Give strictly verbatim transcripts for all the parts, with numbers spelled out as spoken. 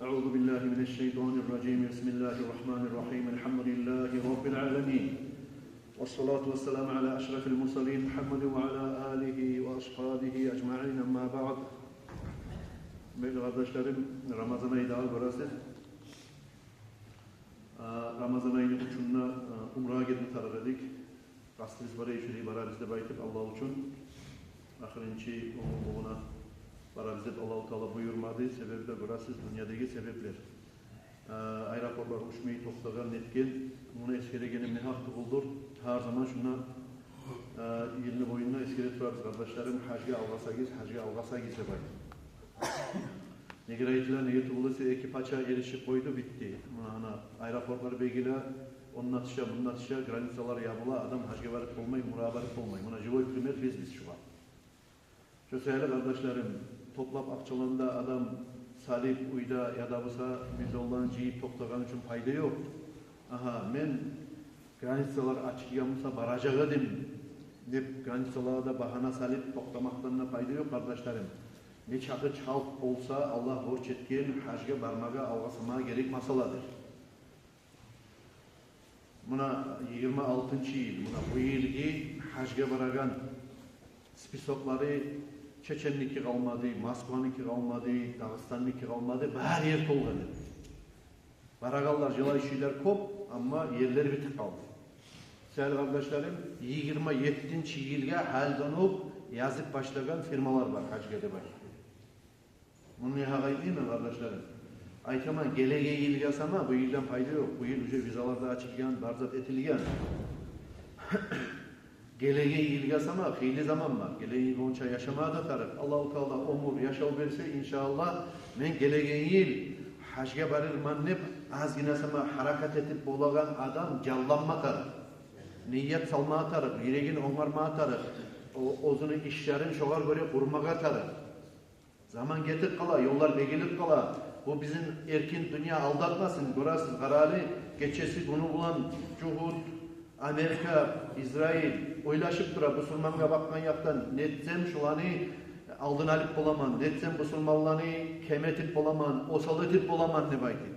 أعوذ بالله من الشيطان الرجيم. بسم الله الرحمن الرحيم. الحمد لله رب العالمين. والصلاة والسلام على أشرف المرسلين محمد وعلى آله وأصحابه أجمعين. أما بعد. Гьюрметли къардашларым, Рамазан ай дагъы гёресиз. А, Рамазан айны уьчюнде, а, умрагъа гетме тарыкъ эдик. Къастыбыз бар эди, шулай барабыз деп айтып, Аллагь учун. Ахырынчы онгюнлюгюне барабыз деп Аллагьу Таала буюрмады. Себеби де гёресиз, дюньядагъы себеплер. А, аэропортлар учмай токътагъан, нетген. Муну эсгерегеним негьакъ тюгюлдюр. Гьар заман шунда, а, йылны боюнда эсгере турабыз, къардашларым, гьажгъа алгъасагъыз, гьажгъа алгъасагъыз деп айтып. Неге айтыла, неге тюгюл эсе, экипажгъа эришип къойду, битди. Муна, ана, аэропортлар бегиле, онда тыша, мунда тыша, границалар ябыла, адам гьажгъа барып болмай, умрагъа барып болмай. Муна, живой пример биз, биз шугъар. Шо саялы, къардашларым, топлап акъчаланы да адам салып уьйде, яда буса миллионланы жыйып токътагъан учун пайда ёкъ. Агьа, мен границалар ачылгъан буса баражакъ эдим деп, границалагъа да багьана салып токътамакъдан да пайда ёкъ, къардашларым. Нечакъы чалт болса, Аллагь борч этген, гьажгъа бармагъа, алгъасамагъа герек масъаладыр. Муна, йигирма алтынчы йыл, муна, бу йылгъы гьажгъа барагъан списоклары Чеченники къалмады, Москваники къалмады, Дагъыстанники къалмады, бары ер толгъан эди. Барагъанлар, желающийлер кёп, амма ерлер битип къалды. Саялы, къардашларым, йигирма еттинчи йылгъа гьалиден окъ язып башлагъан фирмалар бар гьажгъа деп айтып. Муну негьакъ айтмайман, къардашларым. Айтаман, гелеген йылгъа сама, бу йылдан пайда ёкъ. Бу йыл уже визалар да ачылгъан, бар зат этилген. Гелеген йылгъа сама хыйлы заман бар. Гелеген йыл боюнча яшамагъа да тарыкъ. Аллагьу Таала оьмюр, яшав берсе, иншааллагь, мен гелеген йыл гьажгъа барырман деп азгъына сама гьаракат этип болагъан адам жанланма тарыкъ. Ният салма тарыкъ, юрегин онгарма тарыкъ. О, оьзюню ишлерин шогъар гёре къурмагъа тарыкъ. Заман гетип къала, ёллар бегилип къала. Бу бизин эркин дюнья алдатмасын. Гёресиз, къарагъыз, гечеси-гюню булан жугьут, Америка, Израиль ойлашып тура, бусурмангъа бакъгъан якъдан нетсем шуланы алдын алып боламан, нетсем бусурманланы кем этип боламан, осал этип боламан деп айтып.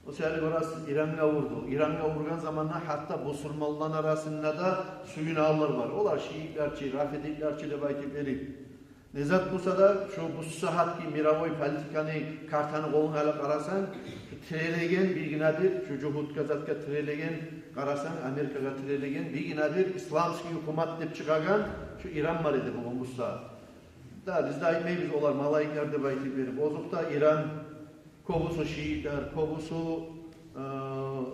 О саялы гёресиз, Ирангъа урду. Ирангъа ургъан заманда гьатта бусурманланы арасында да сююнегенлер бар. Олар шиитлер чи, рафидилер чи деп айтып берип. Не зат буса да, шу бу сагьатгъы мировой политиканы, картаны къолунга алып къарасанг, шу тирелеген бир гине бир, шу жугьутгъа, затгъа тирелеген, къарасанг, Америкагъа тирелеген бир гине бир исламский гьукумат деп чыгъагъан шу Иран бар эди бугюн бу сагьат. Да, биз де айтмайбыз олар малайиклер деп айтып берип. Озокъда, Иран кёбюсю шиитлер, кёбюсю, э,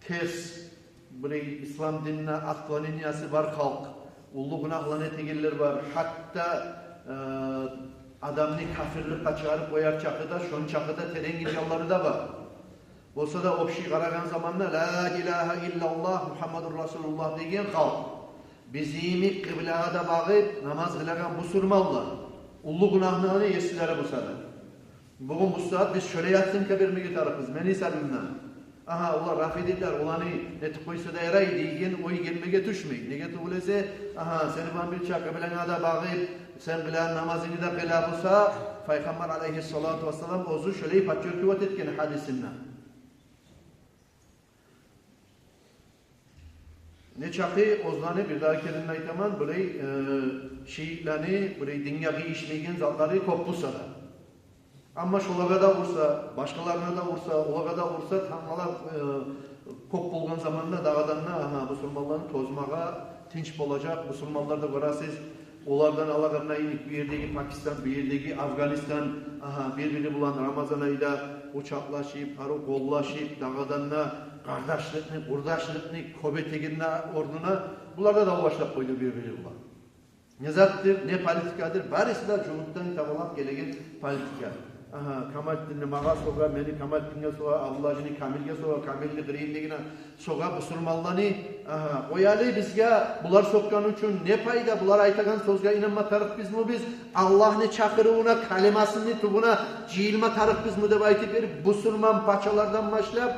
терс, бир ислам динине отклонениясы бар халкъ. Уллу гюнагьланы этегенлер бар. Гьатта, э, адамны капирликге чыгъарып къояр чакъы да, шончакъы да терен гиргенлери де бар. Болса да, общий къарагъан заманда «Ла илагьа иллаллагь, Мугьаммадур Расулуллагь» деген халкъ. Бизин йимик къыблагъа да багъып намаз къылагъан бусурманлар. Уллу гюнагьланы есилери буса да. Бугюн бу сагьат биз шолай оценка бермеге тарыкъбыз, мени гьисабымдан. Агьа, олар рафидилер, оланы нетип къойса да ярай деген ой гелмеге тюшмей. Неге тюгюл эсе, агьа, сени булан бирче къыбланга да багъып, сен къылагъан намазынгны да къыла буса, Пайхаммар алейгьиссалату вассалам оьзю шолай подчёркивать этген гьадисинде. Нечакъы оьзлени, бирдагъы керен айтаман, булай, э, шиитлени, булай динге къыйышмайгъан затлары кёп буса да. Амма шолагъа да урса, башгъаларына да урса, олагъа да урса, тамгъалар, э, кёп болгъан заманда дагъыдан да, ана, бусурманланы тозмагъа тынч болажакъ, бусурманлар да, гёресиз, олардан алагъанына йимик, бу ердеги Пакистан, бу ердеги Афгъанистан, агьа, бир-бири булан Рамазан айда къучакълашып, гьару къоллашып, дагъыдан да къардашлыкъны, къурдашлыкъны кёп этегенни орнуна булар да дав башлап къойду бир-бири булан. Не затдыр, не политикадыр, барысы да жугьутдан табалап гелеген политика. Агьа, Камалитдинни магъа согъа, мени Камалитдинге согъа, Абдулгьажини Камилге согъа, Камилни къырыйындагъына согъа бусурманланы, агьа, къояли бизге, булар сокъгъан учун не пайда, булар айтагъан сёзге инанма тарыкъбызмы биз, Аллагьны чакъырывуна, калимасыны тюбюне жыйылма тарыкъбызмы деп айтып берип, бусурман пачалардан башлап,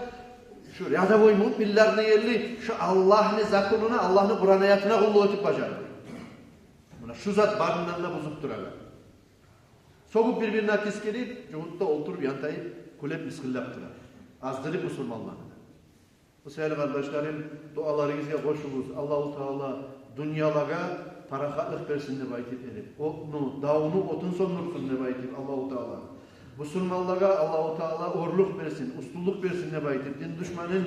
шу рядовой муъминлени ерли, шу Аллагьны законуна, Аллагьны Къуран аятына къуллукъ этип бажарып. Муна шу зат барындан да бузуп турагъан. Сёгюп, бир-бирине тискерип, жугьутда олтуруп, янтайып, кюлеп, мысгъыллап тура. Аздырып бусурманланы. Бу саялы, къардашларым, дуаларыгъызгъа къошугъуз. Аллагьу Таала дюньялагъа парахатлыкъ берсин деп айтып берип, отну, давну отун сёндюрсюн деп айтып, Аллагьу Таала. Бусурманлагъа Аллагьу Таала оьрлюк берсин, уьстюнлюк берсин деп айтып, дин душманын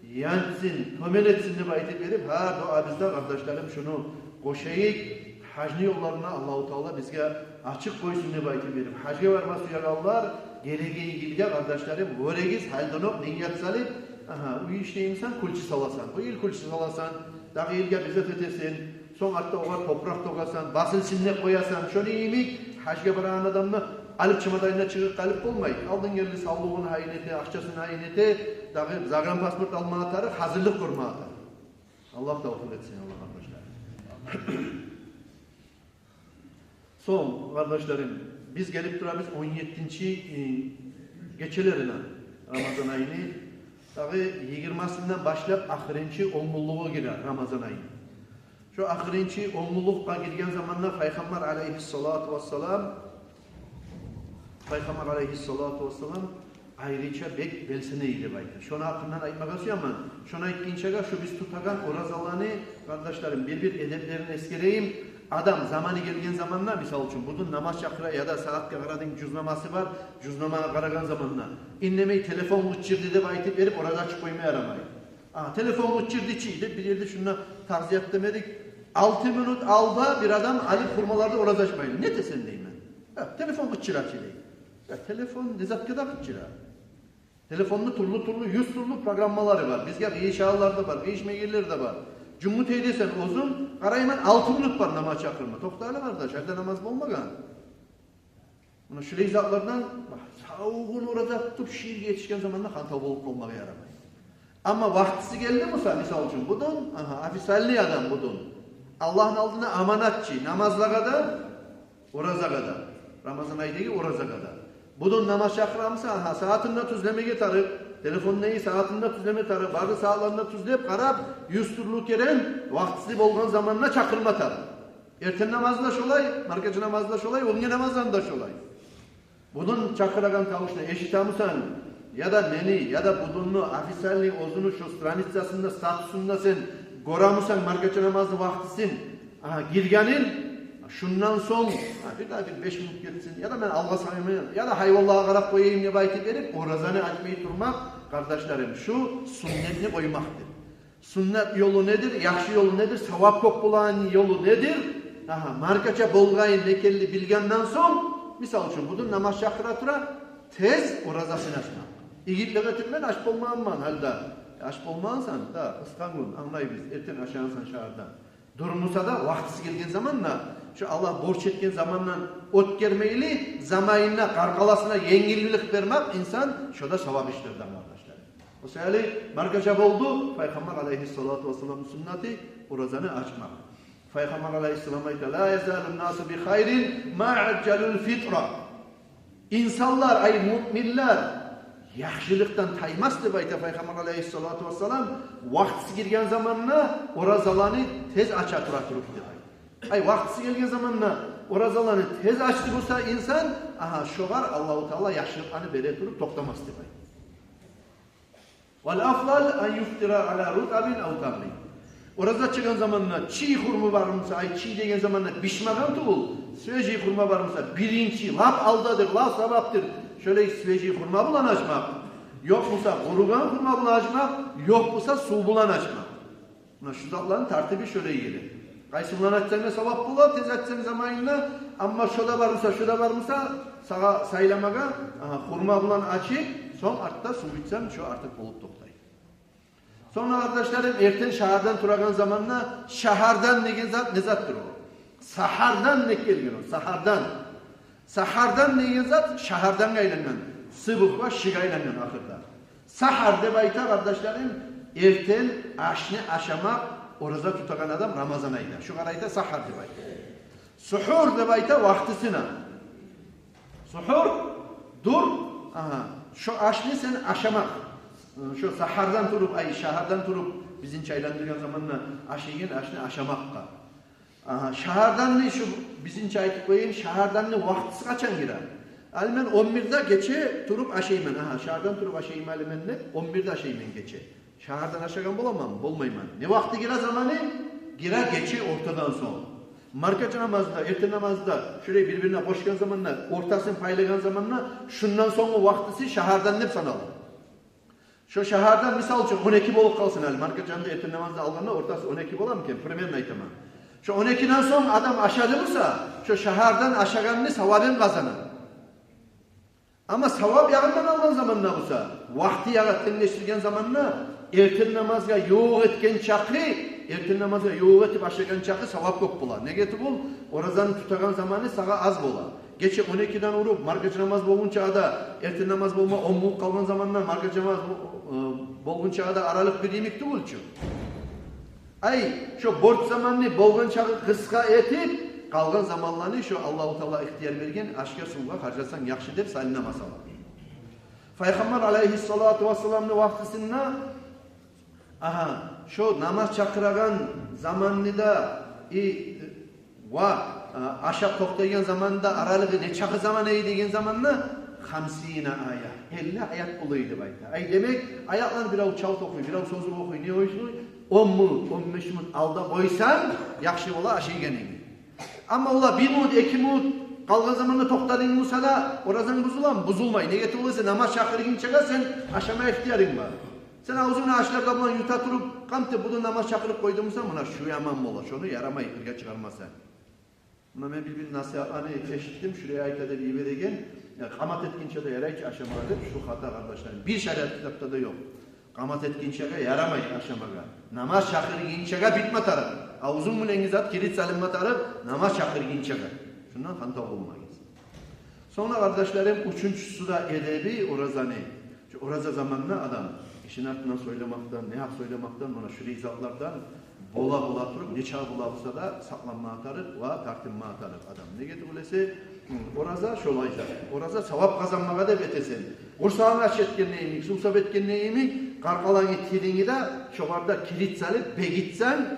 янтсын, тёбен этсин деп айтып берип, гьар дуабызда, къардашларым, шуну къошайыкъ. Гьажны ёлларын Аллагьу Таала бизге ачыкъ къойсун деп айтып берип, гьажгъа барма сюегенлер, гелеген йылгъа, къардашларым, гёрегиз, гьалиден окъ ният салып, агьа, уьй ишлеймисен, кюлчю саласан, бу йыл кюлчю саласан, дагъы йылгъа бизет этесен, сонг артда огъар топуракъ тёгесен, басын сыннап къоясан, шону йимик гьажгъа барагъан адамны алып чемоданына чыгъып къалып болмай. Алдын герли савлугъун гьайын эте, акъчасын гьайын эте, дагъы загранпаспорт алмагъа тарыкъ, гьазирлик гёрмеге тарыкъ. Аллагь тавфикъ этсин, Аллагь, къардашлар. Сонг, къардашларым, биз гелип турабыз он еттинчи, э, гечелерине Рамазан айны. Дагъы йигирмасындан башлап ахырынчы он гюнлюгю гирер Рамазан айны. Шо ахырынчы он гюнлюкге гирген заманда Пайхаммар алайгьиссалату вассалам, Пайхаммар алайгьиссалату вассалам айрыча бек белсене эди деп айта. Шону гьакъындан айтмагъа сюемен. Шону айтгъынчагъа, шу биз тутагъан оразаланы, къардашларым, бир-бир эдеплерин эсгерейим. Адам заманы гелген заманда, мисал учун, будун намаз чакъыра яда сагьатгъа къарадынг, жузнамасы бар, жузнамагъа къарагъан заманда, индемей телефон къычырды деп айтып берип, ораза ачып къойма ярамай. А, телефон къычырды чы деп, бир ерде шунда тагъзият демедик. Алты минут алда бир адам алып хурмалардан ораза ачмайлы. Не этесен деймен. Я, телефон къычыра чы дей. Я, телефон не затгъа да къычыра. Телефонну тюрлю-тюрлю, юз тюрлю программалары бар. Бизге къыйышагъанлар да бар, къыйышмайгъанлар да бар. Жумут эдесен оьзюнг, къарайман, алты минут бар намаз чакъырма. Токъта гьали, къардаш, гьали де намаз болмагъан. Муна шулай затлардан, сав гюн ораза тутуп, ширге етишген заманда хантав болуп къалмагъа ярамай. Амма вакътиси гелди буса, мисал учун, будун, агьа, официальный адам будун, Аллагьны алдында аманатчы, намазлагъа да, оразагъа да, Рамазан айдагъы оразагъа да. Будун намаз чакъыра буса, агьа, сагьатын да тюзлемеге тарыкъ, телефондагъы сагьатын да тюзлеме тарыкъ, бары сагьатларын да тюзлеп, къарап, юз тюрлю керен вакътиси болгъан заманда чакъырма тарыкъ. Эртен намазы да шолай, маркача намазы да шолай, оьнге намазланы да шолай. Будун чакъырагъан тавушну эшитемисен, яда мени, яда будунну официальный оьзюню шо страницасында, статусунда сен гёремисен маркача намазны вакътисин, а, гиргенин, шундан сонг, а, бир де бир беш минут гетсин, яда мен алгъасамайым, яда гьайванлагъа къарап къояйым деп айтып берип, оразаны ачмай турмакъ, къардашларым, шу суннатны къоймакъдыр. Суннат ёлу недир, яхшы ёлу недир, савап кёп болагъан ёлу недир? Агьа, маркача болгъанын, мекенли билгенден сонг, мисал учун, будун намаз чакъыра тура, тез оразасын ачмакъ. Игитлик этип, мен ач болмагъанман, гьали де. Ач болмагъансан да, къысгъа гюн, англайбыз, эртен ашагъансан шагьарда. Дюр буса да, вакътиси гелген заманда, шо Аллагь борч этген замандан оьтгермейли, заманында, къаркъарасына енгиллик бермек инсан, шо да савап ишлерден, къардашлар. О саялы маркача болду Пайхаммар алайгьиссалату вассаламны суннаты оразаны ачмакъ. Пайхаммар алайгьиссалам айта: «Ла язалу насу би хайрин ма ажжалул фитра». Инсанлар, ай, муъминлер, яхшылыкъдан таймас деп айта Пайхаммар алайгьиссалату вассалам, вакътиси гирген заманда оразаланы тез ача тура туруп деп айта. Ай, вакътиси гелген заманда оразаланы тез ачды буса инсан, агьа, шогъар Аллагьу Таала яхшылыкъланы бере туруп токътамас деп айта. «Вал афдал ан юфтира ала рутабин ав тамрин». Ораза ачагъан заманда чий хурма бар буса, ай, чий деген заманда бишмеген тюгюл, свежий хурма бар буса, биринчи, лап алдадыр, лап савапдыр, шолай свежий хурма булан ачмакъ. Ёкъ буса, къуругъан хурма булан ачмакъ, ёкъ буса, сув булан ачмакъ. Муна шу затланы тартыбы шолай геле. Къайсы булан ачсанг да савап бола, тез ачсанг заманында, амма шо да бар буса, шо да бар буса, сагъа сайламагъа, агьа, хурма булан ачып, сонг артда сув ичсенг, шо артыкъ болуп токътай. Сонг, къардашларым, эртен шагьардан турагъан заманда, шагьардан деген зат не затдыр о? Сагьардан деп гелген о, сагьардан. Сагьардан деген зат шагьардан айлангъан, сыбыкъ ва шыгъа айлангъан ахырда. Сагьар деп айта, къардашларым, эртен ашны ашамакъ ораза тутагъан адам Рамазан айда. Шогъар айта сагьар деп айта. Сугьур деп айта вакътисине. Сугьур, дур, агьа, шо ашны сен ашамакъ. Шо сагьардан туруп, ай, шагьардан туруп, бизин чайландыргъан заманда ашайгъан ашны ашамакъгъа. Агьа, шагьарданны, шу бизинче айтып къояйым, шагьарданны вакътиси къачан гире? Гьали мен он бирде гече туруп ашайман. Агьа, шагьардан туруп ашайман гьали мен деп, он бирде ашайман гече. Шагьардан ашагъан боламанмы? Болмайман. Не вакъти гире заманы? Гире гече ортадан сонг. Маркача намазда, эртен намазда, шулай бир-бирине къошгъан заманда, ортасын пайлагъан заманда, шундан сонггъу вакътиси шагьардан деп санала. Шо шагьардан, мисал учун, он эки болуп къалсын гьали, маркачаны да эртен намазда алгъанда ортасы он эки боламы экен, примерно айтаман. Шо он экиден сонг адам ашады буса, шо шагьардан ашагъанны савабын къазана. Амма савап ягъындан алгъан заманда буса, вакъти ягъы тенглешдирген заманда, эртен намазгъа ювукъ этген чакъы, эртен намазгъа ювукъ этип ашагъан чакъы савап кёп бола. Неге тюгюл, оразаны тутагъан заманы сагъа аз бола. Гече он экиден уруп, маркача намаз болгъунчагъа да, эртен намаз болма он минут къалгъан замандан маркача намаз бо-, э, болгъунчагъа да аралыкъ бир йимик тюгюл чю. Ай, шо борч заманны болгъан чакъы къысгъа этип, къалгъан заманланы шо Аллагьу Таала ихтияр берген ашгъа, сувгъа харжласанг яхшы деп салына масала. Пайхаммар алайгьиссалату вассаламны вакътисинде, агьа, шо намаз чакъырагъан заманны да, и, ва, а, ашап токътайгъан заманны да аралыгъы нечакъы заман эди деген заманда, хамсина ая, элли аят бола эди деп айта. Ай, демек, аятланы бирев чалт охуй, бирев созуп охуй, не охуй, он минут, он беш минут алда къойсанг, яхшы бола ашайгъанынг. Амма олай бир минут, эки минут къалгъан заманда токътадынг буса да, оразанг бузуламы? Бузулмай. Неге тюгюл эсе, намаз чакъыргъынчагъа сен ашама ихтиярынг бар. Сен авзунгну ашлар да булан юта туруп, къамти, бу да намаз чакъырып къойду буса, муна шу яман бола, шону ярамай бирге чыгъармаса. Муна мен бир-бир насигьатланы эшитдим, шулай айта деп йибереген, я, къамат этгинче де ярай чы ашамагъа деп, шу хата, къардашларым. Бир шариат китапда да ёкъ. Къамат этгинчеге ярамай ашамагъа. Намаз чакъыргъынчагъа битме тарыкъ. Авзунг булангъы зат килит салынма тарыкъ намаз чакъыргъынчагъа. Шундан хантав болмагъыз. Сонг да, къардашларым, уьчюнчюсю де эдеби оразаны. Шу ораза заманда адам ишин артындан сёйлемекден, негьакъ сёйлемекден, муна шулай затлардан бола-бола туруп, нечакъы бола буса да сакъланма тарыкъ ва тартынма тарыкъ адам. Неге тюгюл эсе, ораза шолай зат. Ораза савап къазанмагъа деп этесен. Къурсагъынг ач этгенде йимик, сувсап этгенде йимик, къаркъарангны, тилингни де шогъар да килит салып бегитсенг,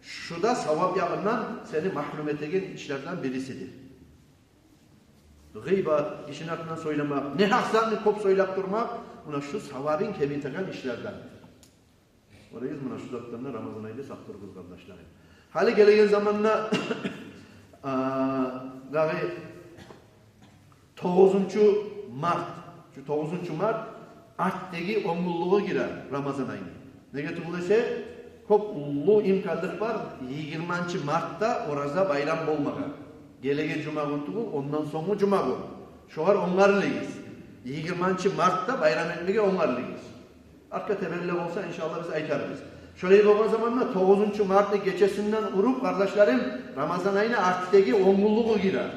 шу да савап ягъындан сени магьрюм этеген ишлерден бирисидир. Гъыйбат, ишин артындан сёйлемек, негьакъ затны кёп сёйлеп турмакъ, муна шу савабын кемитеген ишлерден. Олайгъыз, муна шу затдан да Рамазан айда сакъ туругъуз, къардашларым. Гьали гелеген заманда, а, дагъы тогъузунчу март, шу тогъузунчу март артдагъы он гюнлюгю гире Рамазан айны. Неге тюгюл эсе, кёп уллу имканлыкъ бар, йигирманчы мартда ораза байрам болмагъа. Гелеген жумагюн тюгюл, ондан сонггу жумагюн. Шогъар онгарлыгъыз. Йигирманчы мартда байрам этмеге онгарлыгъыз. Артгъа тебериле болса, иншаллагь, биз айтарбыз. Шолай болгъан заманда тогъузунчу мартны гечесинден уруп, къардашларым, Рамазан айны артдагъы он гюнлюгю гире.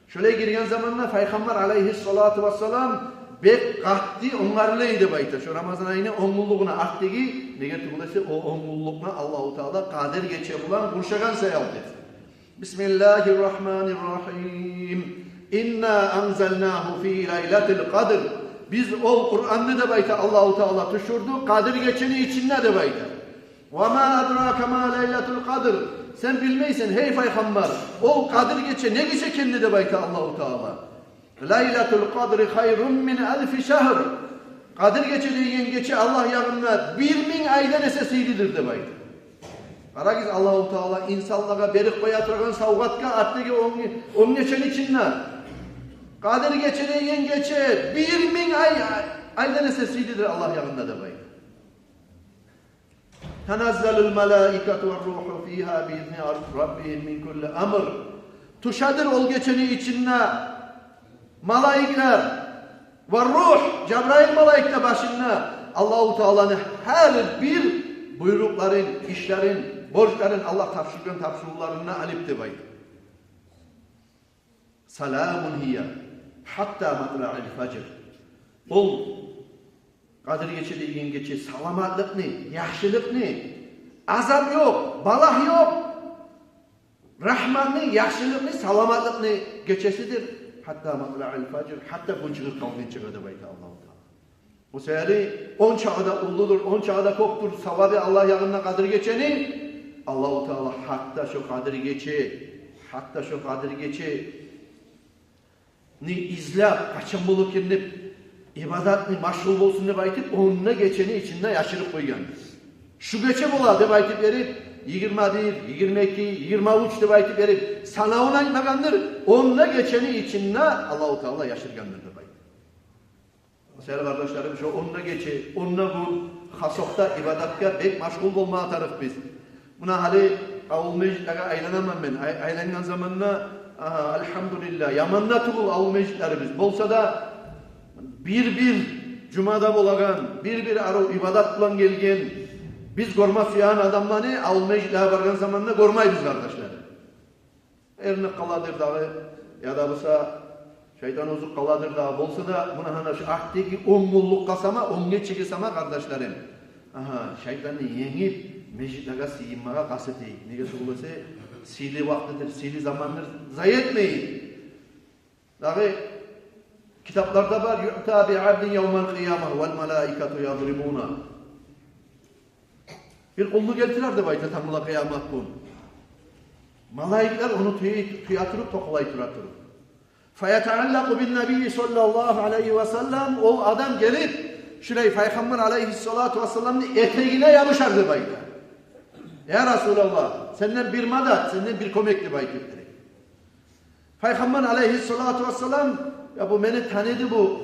Шолай гирген заманда Пайхаммар алайгьиссалату вассалам бек къатты онгарлы эди деп айта шо Рамазан айны он гюнлюгюне артдагъы, неге тюгюл эсе, о он гюнлюкню Аллагьу Таала Къадир гече булан къуршагъан саялы деп. Бисмиллагьи ррагьмани ррагьим. Инна анзалнагьу фи лайлатил къадр. Биз ол Къуранны, деп айта, Аллагьу Таала тюшюрдю Къадир гечени ичинде, деп айта. Ва ма адрака ма лайлатул къадр. Сен билмейсен, гьей Пайхаммар, ол Къадир гече не гече экенни, деп айта Аллагьу Таала. Лайлатул къадри хайрун мин алфи шагьр. Къадир гече деген гече Аллагь ягъында бир минг айдан эсе сыйлыдыр, деп айта. Къарагъыз, Аллагьу Таала инсанлагъа берип къоя тургъан савгъатгъа, артдагъы он, он гечени ичинде. Къадир гече деген гече бир минг ай, айдан эсе сыйлыдыр Аллагь ягъында, деп айта. Таназзалул малаикату ва рруху фигьа би изни раббигьим мин кулли амр. Тюшедир ол гечени ичинде малайиклер ва ругь, Жабраил малайик де башында, Аллагьу Тааланы гьар бир буйрукъларын, ишлерин, борчларын, Аллагь тапшургъан тапшурувларын алып, деп айта. Саламун гьия гьатта матлаил фажр. Ол Къадир гече деген гече саламатлыкъны, яхшылыкъны, азап ёкъ, балагь ёкъ, рагьматны, яхшылыкъны, саламатлыкъны гечесидир. Гьатта матлаил фажр, гьатта гюн чыгъып къалгъынчагъа, деп айта Аллагьу Таала. О саялы ончакъы да уллудур, ончакъы да кёпдюр савабы Аллагь ягъында Къадир гечени. Аллагьу Таала гьатта шо Къадир гече, гьатта шо Къадир гече ни излеп, къачан болур экен деп, ибадатны машгъул болсун деп айтып, он да гечени ичинде яшырып къойгъан. Шу гече бола деп айтып берип, йигирма бир, йигирма эки, йигирма уьч деп айтып берип, санавун айтмагъандыр, он да гечени ичинде Аллагьу Таала яшыргъандыр деп айтып. Сыйлы къардашларым, шо он да гече, он да гюн хасокъда ибадатгъа бек машгъул болма тарыкъ биз. Муна гьали авул межитлеге айланаман мен. Ай-, айлангъан заманда, агьа, альгьамдулиллагь, яман да тюгюл авул межитлерибиз. Болса да, бир-бир жумада болагъан, бир-бир арив ибадат булан гелген, биз гёрме сюеген адамланы авул межитлеге баргъан заманда гёрмейбиз, къардашлар. Эринеп къаладыр дагъы, яда буса шайтан озуп къаладыр дагъы. Болса да, муна гьана шу артдагъы он гюнлюкге сама, он гечеге сама, къардашларым, агьа, шайтанны енгип, межитлеге сыйынмагъа къаст этейик. Неге тюгюл эсе, сыйлы вакътидир, сыйлы замандыр, зая этмейик. Дагъы китапларда бар: «Юъта би абдин явмал къиямати вал малаикату ядримуна». Бир къулну гелтирер деп айта тангала къыямат гюн. Малайиклер ону тюе, тюе туруп, токъалай тура туруп. «Фаятааллакъу бин набийи саллаллагьу алайгьи ва саллам». Ол адам гелип, шулай Пайхаммар алайгьиссалату вассаламны этегине ябушар деп айта. «Я Расулаллагь, сенден бир мадат, сенден бир кёмек», – деп айтып бере. Пайхаммар алайгьиссалату вассалам: «Я, бу мени таныды бу.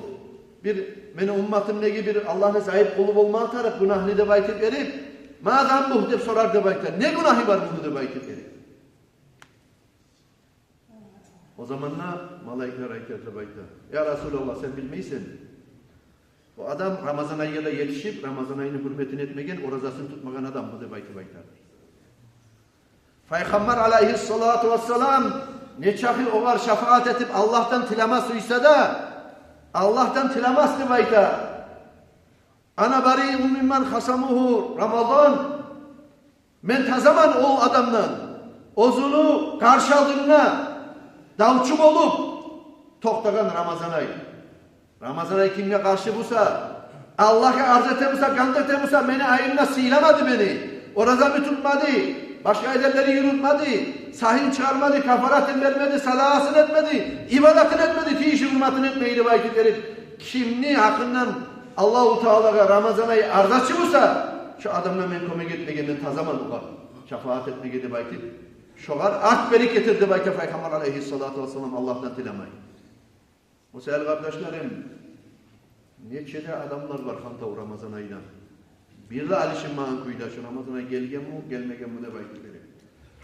Бир мени умматымдагъы бир Аллагьны зайып къулу болма тарыкъ, гюнагьлы», – деп айтып берип, «Ма занбугь?» – деп сорар деп айта. «Не гюнагьы бар муну?» – деп айтып берип. О заманда малайиклер айтар деп айта: «Я Расулаллагь, сен билмейсен. О адам Рамазан айгъа да етишип, Рамазан айны гьюрметин этмеген, оразасын тутмагъан адам бу», – деп айтып айтар. Пайхаммар алайгьиссалату вассалам нечакъы огъар шафаат этип, Аллагьдан тилеме сюйсе де, Аллагьдан тилемес деп айта. «Ана бариун мимман хасамагьу Рамазан». Мен тазаман ол адамдан, оьзюню къаршы алдында давчу болуп токътагъан Рамазан ай. Рамазан ай кимге къаршы буса, Аллагьгъа арз эте буса, къант эте буса, мени айымда сыйламады мени, оразамны тутмады, башгъа эдеплени юрютмеди, сагьын чыгъармады, кафаратын бермеди, садагъасын этмеди, ибадатын этмеди, тийишли гьюрметин этмеди деп айтып берип, кимни гьакъындан Аллагьу Таалагъа Рамазан ай арзачы буса, шо адамгъа мен кёмек этмеге, мен тазаман огъар шафаат этмеге деп айтып, шогъар арт берип гетер деп айта Пайхаммар алайгьиссалату вассалам Аллагьдан тилемей. О саялы, къардашларым, нече де адамлар бар хантав Рамазан айдан. Бир де алышынмагъан кюйде, шо Рамазан ай гелгенми, гелмегенми деп айтып бере.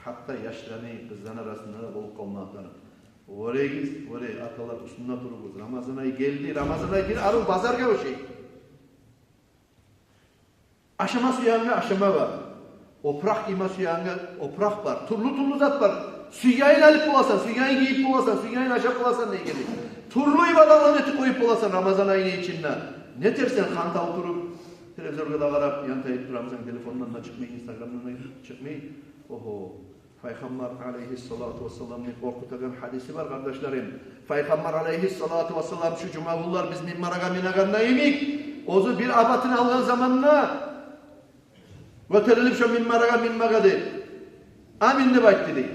Гьатта яшланы, къызланы арасында да болуп къалма тарыкъ. Вёрегиз, вёре, аталар, уьстюнде туругъуз. Рамазан ай гелди, Рамазан ай бир арив базаргъа ошай. Ашама сюегенге ашама бар. Опуракъ гийме сюегенге опуракъ бар. Тюрлю-тюрлю зат бар. Сюйгенин алып боласан, сюйгенин гийип боласан, сюйгенин ашап боласан деген. Тюрлю ибадатланы этип къоюп боласан Рамазан айны ичинде. Не этерсен, хантав туруп, телевизоргъа да къарап, янтайып турамысан, телефондан да чыкъмай, инстаграмдан да чыкъмай. Огьо. Пайхаммар алайгьиссалату вассаламны къоркъутагъан гьадиси бар, къардашларым. Пайхаммар алайгьиссалату вассалам шу жумагюнлер биз минбаргъа минеген йимик, оьзю бир абатын алгъан заманда гётерилип шо минбаргъа минмеге де, «Амин» деп айтды дей.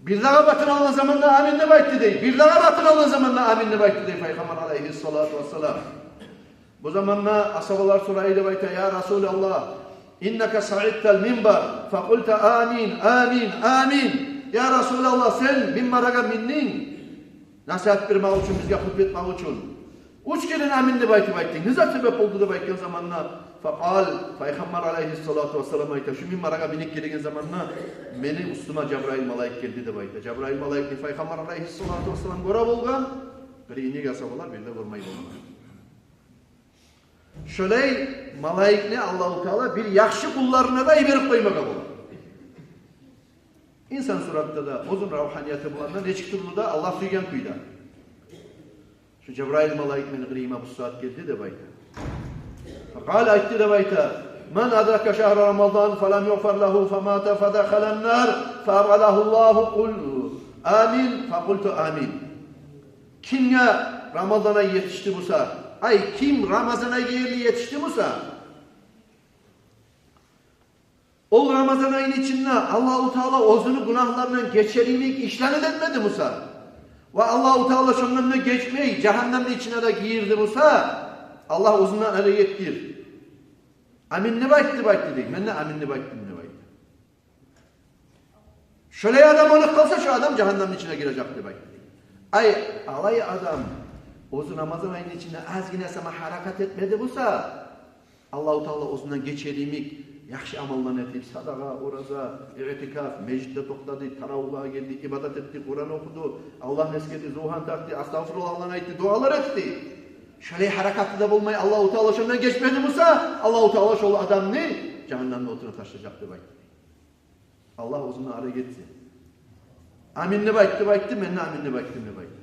Бирдагъы абатын алгъан заманда «Амин» деп айтды дей. Бирдагъы абатын алгъан заманда «Амин» деп айтды дей Пайхаммар алайгьиссалату вассалам. Бу заманда асгьабалар сорай деп айта: «Я Расулаллагь, иннака саидтал минбар, факъулта: амин, амин, амин. Я Расулаллагь, сен минбаргъа миндинг насигьат бермек учун, бизге хутба этмек учун. Уьч керен амин деп айтып айтдынг. Не зат себеп болду?» – деп айтгъан заманда, факъал, Пайхаммар алайгьиссалату вассалам айта: «Шу минбаргъа минип гелеген заманда мени уьстюме Жабраил малайик гелди», – деп айта. Жабраил малайикни Пайхаммар алайгьиссалату вассалам гёре болгъан, бир инек асгьабалар бир де гёрмей болгъан. Шолай малайикни Аллагьу Таала бир яхшы къулларына да йиберип къоймагъа бола. Инсан суратда да, оьзюню равгьанияты булан да, нечик тюрлю де Аллагь сюйген кюйде. Шу Жабраил малайик мени къырыйыма бу сагьат гелди деп айта. Факъал, айтды деп айта: «Ман адрака шагьра Рамадан фалам югъфар лагьу фамата фадахалан нар фаабъадагьуллагьу, къул амин, факъулту амин». Кимге Рамазан ай етишди буса, ай, ким Рамазан айгъа ерли етишди буса, Ол Рамазан айны ичинде Аллагьу Таала оьзюню гюнагьларындан гечер йимик ишлени де этмеди буса, ва Аллагьу Таала шондан да гечмей, жагьаннемни ичине де гийирди буса, Аллагь оьзюнден арек этдир. Амин деп айт деп айтды дей. Мен де амин деп айтдым деп айтды. Шолай адам болуп къалса, шо адам жагьаннемни ичине гирежек деп айтды. Ай, алай адам оьзю Рамазан айны ичинде азгъына сама гьаракат этмеди буса, Аллагьу Таала оьзюнден гечер йимик яхшы амалланы этип, садагъа, ораза, иътикаф, межитде токътады, таравигьлеге гелди, ибадат этди, Къуран охуду, Аллагьны эсгерди, зувгьан тартды, астагъфируллагьланы айтды, дуалар этди. Шолай гьаракаты да болмай, Аллагьу Таала шондан гечмеди буса, Аллагьу Таала шол адамны жагьаннемни отуна ташлажакъ деп айтды. Аллагь оьзюнден арек этсин. Амин деп айт деп айтды, мен де амин деп айтдым деп айтды.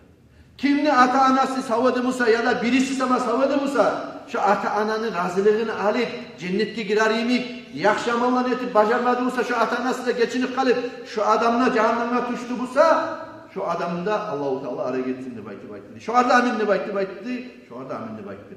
Кимни ата-анасы сав эди буса, яда бириси сама сав эди буса, шо ата-ананы разилигин алып, женнетге гирер йимик яхшы амалланы этип бажармады буса, шо ата-анасы да гечинип къалып, шо адам да жагьаннемге тюшдю буса, шо адамны да Аллагьу Таала арек этсин деп айтып айтды. Шогъар да амин деп айт деп айтды, шогъар да амин деп айтды.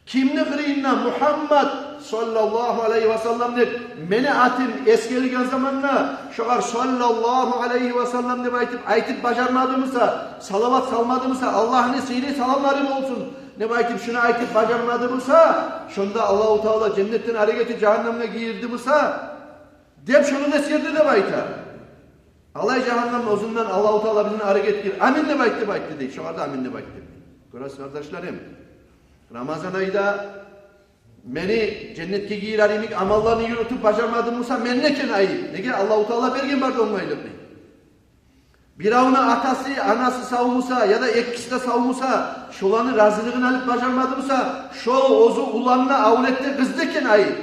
Кимни къырыйында Мугьаммад саллаллагьу алайгьи ва саллам деп мени атым эсгерилген заманда, шогъар саллаллагьу алайгьи ва саллам деп айтып, айтып бажармады буса, салават салмады буса, Аллагьны сыйлы саламлары болсун деп айтып, шуну айтып бажармады буса, шонда Аллагьу Таала женнетден арек этип, жагьаннемге гийирди буса, деп шону да эсгерди деп айта. Алай жагьаннемни оьзюнден Аллагьу Таала бизин арек этгир. Амин деп айт деп айтды дей. Шогъар да амин деп айтды. Гёресиз, къардашларым, Рамазан айда мени женнетге гийирер йимик амалланы юрютюп бажармадым буса, мен некен айып? Неге? Аллагьу Таала берген бар да онгайлыкъны. Биревню атасы, анасы сав буса, яда экиси де сав буса, шоланы разилигин алып бажармады буса, шо оьзю уланына, авлетге, къызына некен айып?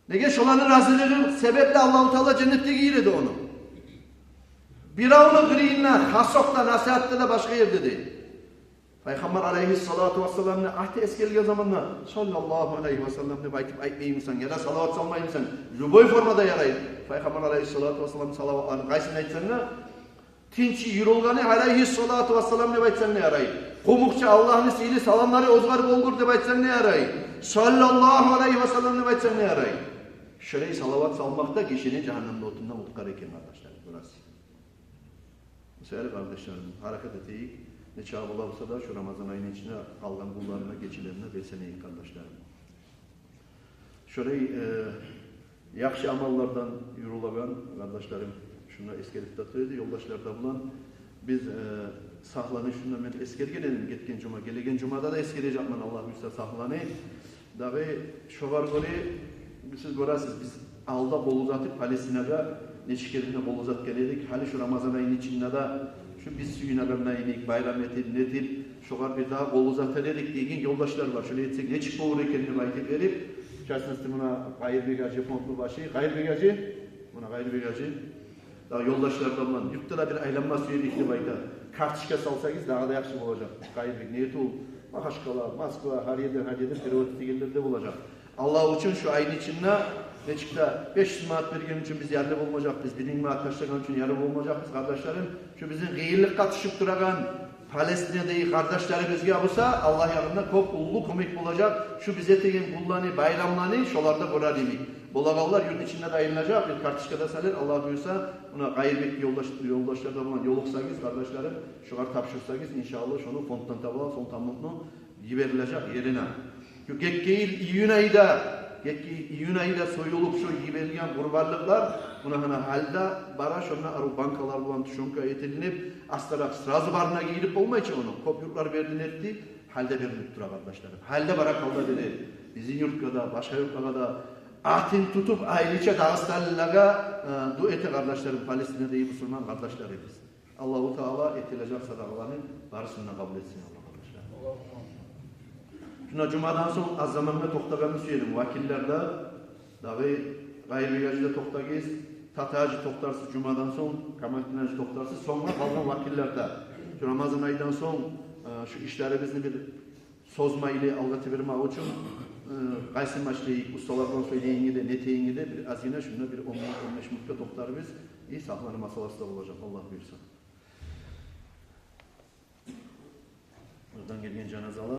Неге? Шоланы разилиги себепли Аллагьу Таала женнетге гийиреди ону. Биревню къырыйында, хасокъда, насигьатда да, башгъа ерде де. Пайхаммар алайгьиссалату вассаламны аты эсгерилген заманда саллаллагьу алайгьи ва саллам деп айтып айтмаймысан, яда салават салмаймысан, любой формада ярай. Пайхаммар алайгьиссалату вассаламны салаватларын къайсын айтсанг да, тынчы юрюлгени алайгьиссалату вассалам деп айтсанг да ярай. Къумукъча Аллагьны сыйлы саламлары огъар болгъур деп айтсанг да ярай. Саллаллагьу алайгьи ва саллам деп айтсанг да ярай. Шолай салават салмакъ да гишини жагьаннемни отундан къутгъара экен, къардашлар, бурасы. Шо саялы, къардашларым, гьаракат этейик. Нече бола буса да, шу Рамазан айны ичинде къалгъан гюнлерине, гечелерине белсенейик, къардашларым. Шолай, э, яхшы амаллардан юрюлеген, къардашларым, шуну эсгерип де тура эди ёлдашлар да булан. Биз, э, сагьланы шунда мен эсгерген эдим гетген жума, гелеген жумада да эсгережекмен, Аллагь буюрса, сагьланы. Дагъы шогъар гёре, сиз гёресиз, биз алда къол узатып Палестинагъа нечик еринде къол узатгъан эдик. Гьали шу Рамазан айны ичинде де шу биз сююнеген йимик, байрам этип, нетип, шогъар бир дагъы къол узатар эдик деген ёлдашлар бар. Шолай этсек нечик болур экен деп айтып берип, в частности, муна Къайырбек гьажи, фондну башы, Къайырбек гьажи, муна Къайырбек гьажи, дагъы ёлдашлар да булан юртда да бир айланма сюе эдик деп айта. Карточка салсагъыз, дагъы да яхшы болажакъ. Къайырбек, не этип, Магьачкъала, Москва, гьар ерден, гьар ерден перевод этегенлер де болажакъ. Аллагь учун, шу айны ичинде нечик де беш юз манат берген учун биз ярлы болмажакъбыз, бир минг манат ташлагъан учун ярлы болмажакъбыз, къардашларым. Шу бизин къыйынлыкъгъа тюшюп турагъан Палестинадагъы къардашларыбызгъа буса Аллагь янында кёп уллу кёмек болажакъ. Шу биз этеген гюнлени, байрамланы шолар да гёрер йимик. Болагъанлар юртну ичинде де айланажакъ, бир карточка да салыр, Аллагь буюрса, муна Къайырбек ёлдаш-, ёлдашлар да булан ёлукъсагъыз, къардашларым, шогъар тапшурсагъыз, иншааллагь, шону фонддан табылгъан, фонд тамлыкъны йиберилежек ерине. Гетген йыл июнь айда, гетген йыл июнь айда союлуп, шо йиберилген къурбанлыкълар, муна гьана гьали де бара, шонда арив банкалар булан тушёнка этилинип, астаракъ сразу барына гийирип болмай чы ону. Кёп юртлар берди, нетди, гьали де берилип тура, къардашларым. Гьали де баракалла бере бизин юртгъа да, башгъа юртлагъа да. Атын тутуп, айрыча дагъыстанлылагъа, э, дуа эте, къардашларым, Палестинадагъы бусурман къардашларыбыз. Аллагьу Таала этилежек садагъаланы барысын да къабул этсин, Аллагь, къардашлар. Шунда жумадан сонг аз заманны токътагъанны сюе эдим. Вакиллер де, дагъы Къайырбек гьажи де токътагъыз, Тата гьажи токътарсыз жумадан сонг, Камалитдин гьажи токътарсыз, сонг къалгъан вакиллер де. Шу Рамазан айдан сонг, э, шу ишлерибизни бир созмайлы алгъа тебермек учун, э, къайсы машлайыкъ, усталар булан сёйлейинге де, нетейинге де, бир азгъына шунда бир он минут, он беш минутгъа токътарбыз. И сагьланы масъаласы да болажакъ, Аллагь буюрса. Къырдан гелген жаназалар.